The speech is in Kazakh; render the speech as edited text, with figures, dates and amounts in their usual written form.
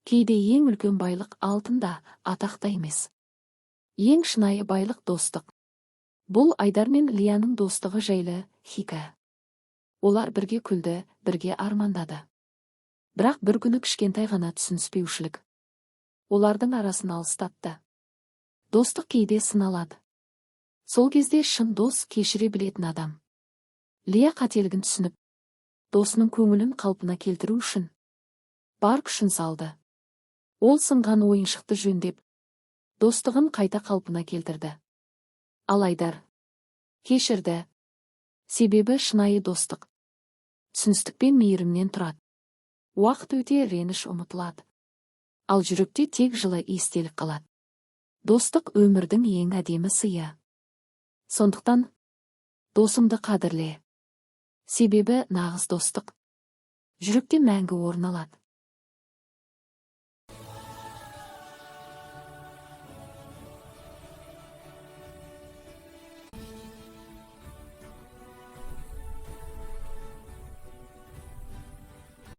Кейде ең үлкен байлық алтын да, атақ та емес. Ең шынайы байлық – достық. Бұл Айдар мен Лияның достығы жайлы хикая. Олар бірге күлді, бірге армандады. Бірақ бір күні кішкентай ғана түсініспеушілік олардың арасын алыстатты. Достық кейде сыналады. Сол кезде шын дос – кешіре білетін адам. Лия қателігін түсініп, досының көңілін қалпына келтіру үшін бар күшін салды. Ол сынған ойыншықты жөндеп, достығын қайта қалпына келтірді. Ал Айдар кешірді. Себебі шынайы достық түсіністік пен мейірімнен тұрады. Уақыт өте реніш ұмытылады, ал жүректе тек жылы естелік қалады. Достық – өмірдің ең әдемі сыйы. Сондықтан досыңды қадірле. Себебі нағыз достық жүректе мәңгі орын алады.